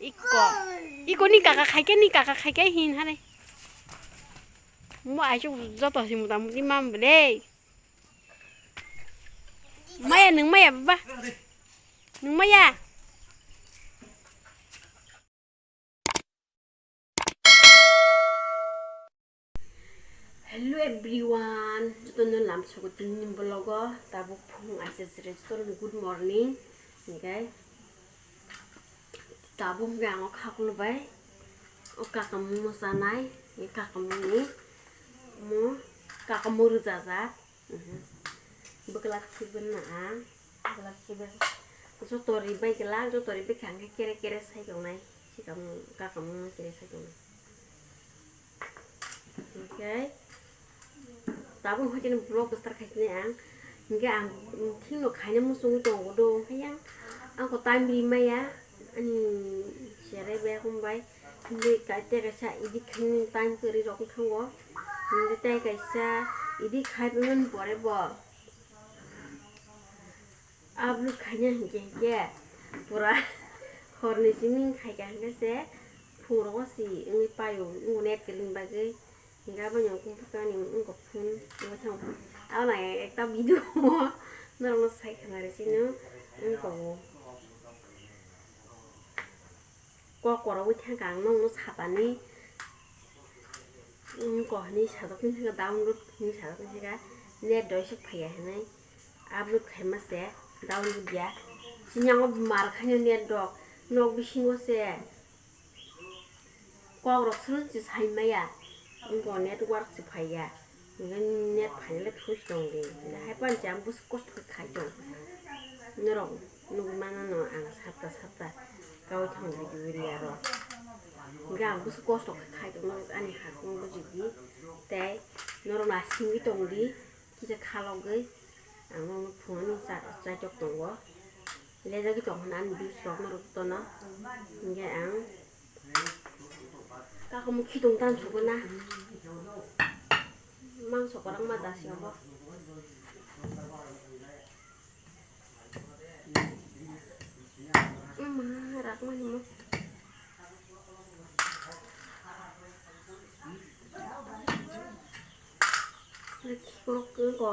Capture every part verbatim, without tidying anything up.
Iko. Iko ni kaka khaikhe, ni kaka khaikhe hin hare. Mo aisuk joto si muta muti mam bele. Maya nung maya baba. Nung maya. Hello everyone, jotono lamsogo tini vlogo tabuk phung aisa jere jotono good morning. Hinkhe tabuk hinkhe ang o kha khulubai o kakamung no chanai, kakamung ni mo kakamung rwjajak. Bwklak sibirna ang, bwklak sibir joto ribai glak, joto ribai kha hinkhe kere kere sai tongnai, sikam kakamung kere sai tongnai. Hinkhe tabuk hinkhe vlog start khaisini ang, hinkhe ang thikno khaina muchungwi tongo do, hinkhe ang, ang ko time rimaya, ani cherai bai hwnbai, hinkhe kaisa kaisa edit khainani time kwrwi rok wngthango, hinkhe tei kaisa edit khaibaimani pore bo. Upload khaina hinkhe hinkhe pura horni simi khaikha hinkhe se phungrogo si wngwi paio, wngbo net kwrwini bagwi. Hinkhe aboni unkhe ani wngkha phone, wngkha thang. Aboni ekta video o norokno sai khna rw sino wngkha o. Kok kwrwngwi thangkha ang nokno satani, mm, kok hinwi sajak nai thangkha, download hinwi sajak nai thangkha, net doi se phaiya hinwi upload khaima se download ya. Chini yango mar khaino net rok, nok bisingo se kok rok swrwng se sai maya, wngkha network se phaiya. Hinkhe net phainai le thusi tong di. Hai phano se ang bwswk kosto khe khai tong. Norok nugwi mano no ang sapta sapta kaui thang di video rok. Hinkhe ang bwswk kosto khe khai tong, norok ani hakung buji di. Tei norok no singwi tong di, kisa khalogwi ang norok no phunani cha-, chaitok tongo. Lejagwi tong hwnna ani views rok norok jotono. Hinkhe ang kakamung khitung tan suguna. Mangso kwrwngma dasi obo. Wngma rakmani mo. Khikrok wngkha.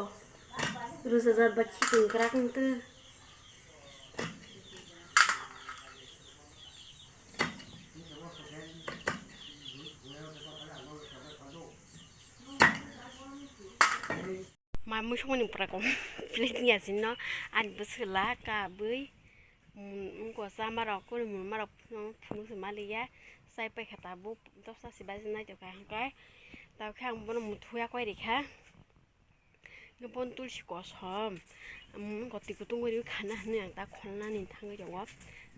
Rwchajak ba khitung kwrak wngtwi. Ma mui songmani pura complete ni asino ani bwswla kabui, mm, wngkha chamarok kori mwnmarok phunuk se maliya chai paikha tabuk dosta se baji naitokha hwnkhe tabukhe ang bono muthuya koi rikha. Nopon tulsi kosom, mm, goti kutung gori khana hinwi ang ta kholnani thangwi tongo.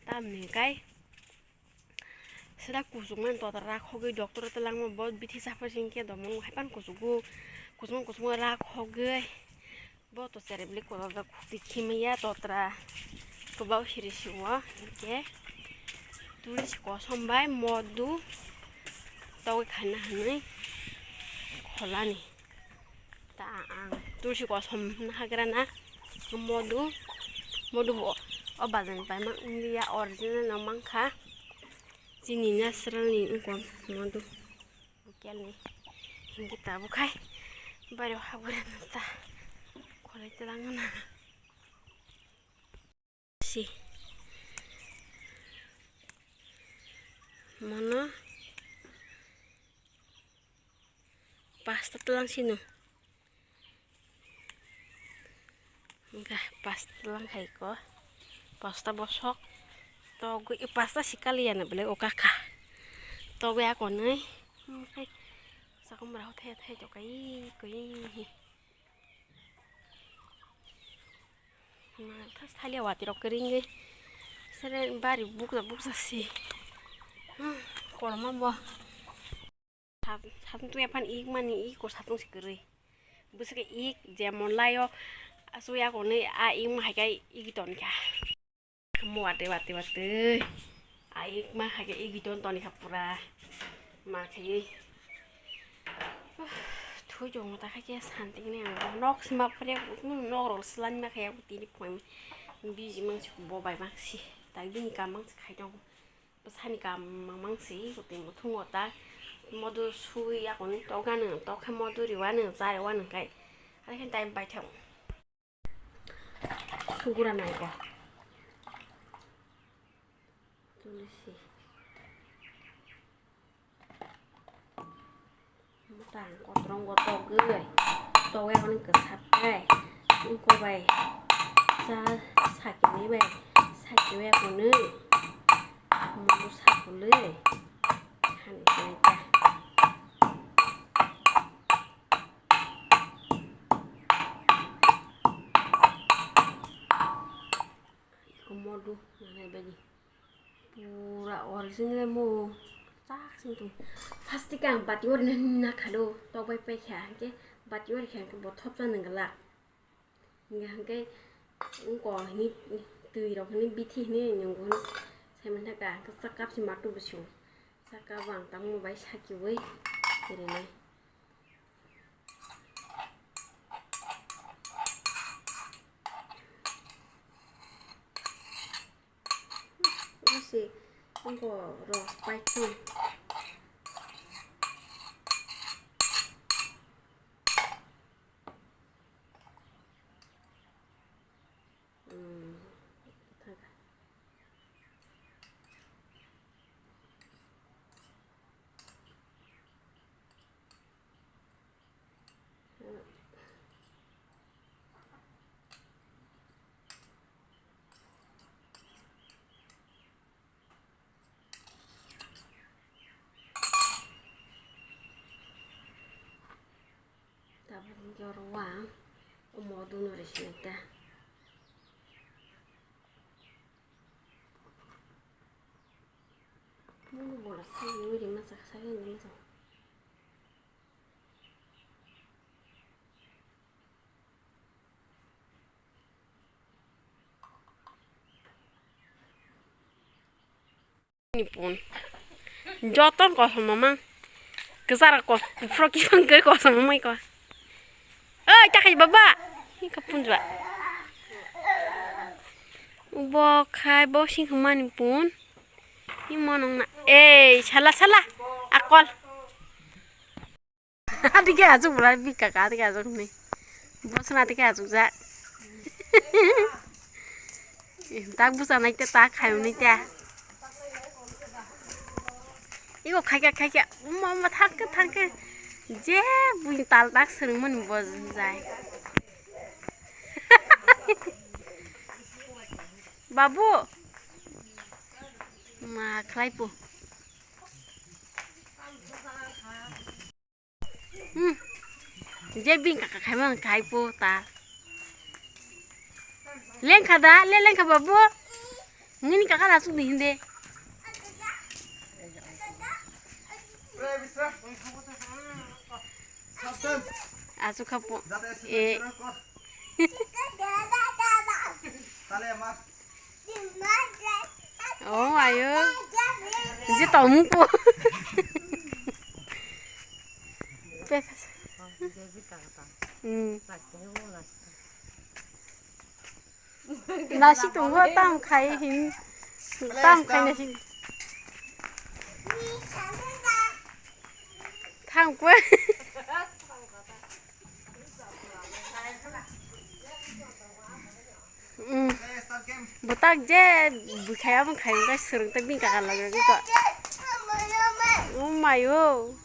Tamni kai sida kuchukmani totra rakhogwi doctor o twlangma bo bithi chapha singkhe domon haipan kuchugo, kuchukma kuchukma rakhogwi bo to cherebli kotor da khukti khimya totra kwbao siri siwo hinkhe tulsi kosom bai modu togwi khaina hinwi kholani. Ta ang tulsi kosom hagrana modu, modu bo o bazar ni paima wngya, original no mankha, chini natural ni wngkha modu, local ni. Hinkhe tabuk khai bairo hagrana ta kholai twlangna. Si. Mono pasta twlang sino. Enggak, pasta twlang khai ko. Pasta bosok. Togwi, eh, pasta sikali ya na bele okaka. Togwi akonoi. Enggak. Sakom raho the the to kai koi. Ma, ta salia wati rok kering ge. Sere bari bukla buksa si. Hmm, korma bo. Sat-, satung tuya phan ik mani ik ko satung si kere. Bwswk ik jemon layo asuk ya konwi a ik ma hai kai ik ton kha. Mo wate wate wate. Ai, ma kha ke igi ton toni kha pura. Ma khe. Thui jong ta kha ke santi ni ang. Nok sima pare nok rol slani ma khe tini poi. Biji mang si bo bai mang si. Tai bini kam mang si khai jong. Bwsani kam mang mang si, kutui muthungo ta modu sui yakon tokgani, tokhe modu riwani, chariwani kai. Hai khe time paithak. Sugura nai ko. Tulsi. Motang kotrong go togwi, togwi aboni kwsap khe, wngkok bai cha sakini bai, sakini bai kono modu sakolwi hani hinwi ta. Iko modu nanai bai di. Pura original mo. Tak sing tu. Plastic ang bati ori na na khalo. Tok bai pai kha. Hingke bati ori kha hingke bothop cha nang gala. Hingke hingke ungko hini twi rok hini bithi hini nyung hini. Sai man thaka hingke sakap si matu busung. Sakap ang tamo bai saki oi. Iri nai. Isi, ungko rok paithung. Hmm. Tabuk hingke oro o ang o moduno rw sinai ta. Nini bola sai nini rima sak sai nini sak. Ni pun. Joton kosom mamang. Kesara kos, froki pang ke kosom mamai ko. Oi, takai baba. Ni kapun jwa. Bo khai, bo sing kemani pun. Ni monong na. Ei, sala, sala. Akol. Adike asuk bwla bika ka adike asuk ni. Bosna adike asuk ja. Tak busa nai te tak khayu nai te. Iko khaika khaika. Mama thangke thangke. Je bui tal tak swrwngmani bo jai. Babu. Ma khlai po. Hmm. Je bini kaka khai man khai po ta. Lengkha da, le lengkha babu. Ngini kaka la suk di hinde. Asuk kha po. E. Oh, ayo. Je tongmung po. Hmm. Nasi tongo, tam khai hin. Tam khai nasi. Thang po. Mm. Bwtak je bwkhai abo khai wngkha swrwng tei bini kaka logirogwi kok. Oh mayo.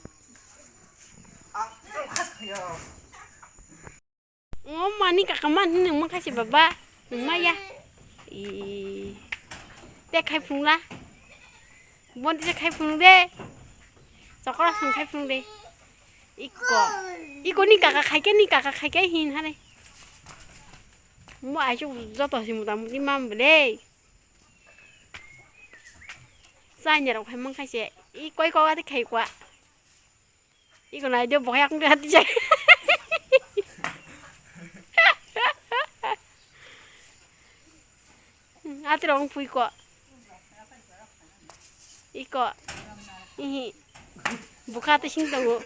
Oh mani kaka man hinwi wngkha se baba. Nwng maya. Ee. Te khai phunukla. Bonti se khai phunuk de. Chokora song khai phunuk de. Iko. Iko ni kaka khaikhe, ni kaka khaikhe hin hane. Mo aichuk joto se mota muti mam bwle. Chanya rok hai mang khaise. I koi ko ati khai kwa. Iko nai de boya kung ati jai. Ati rong pui ko. Iko. Ihi. Bukha te sing tongo.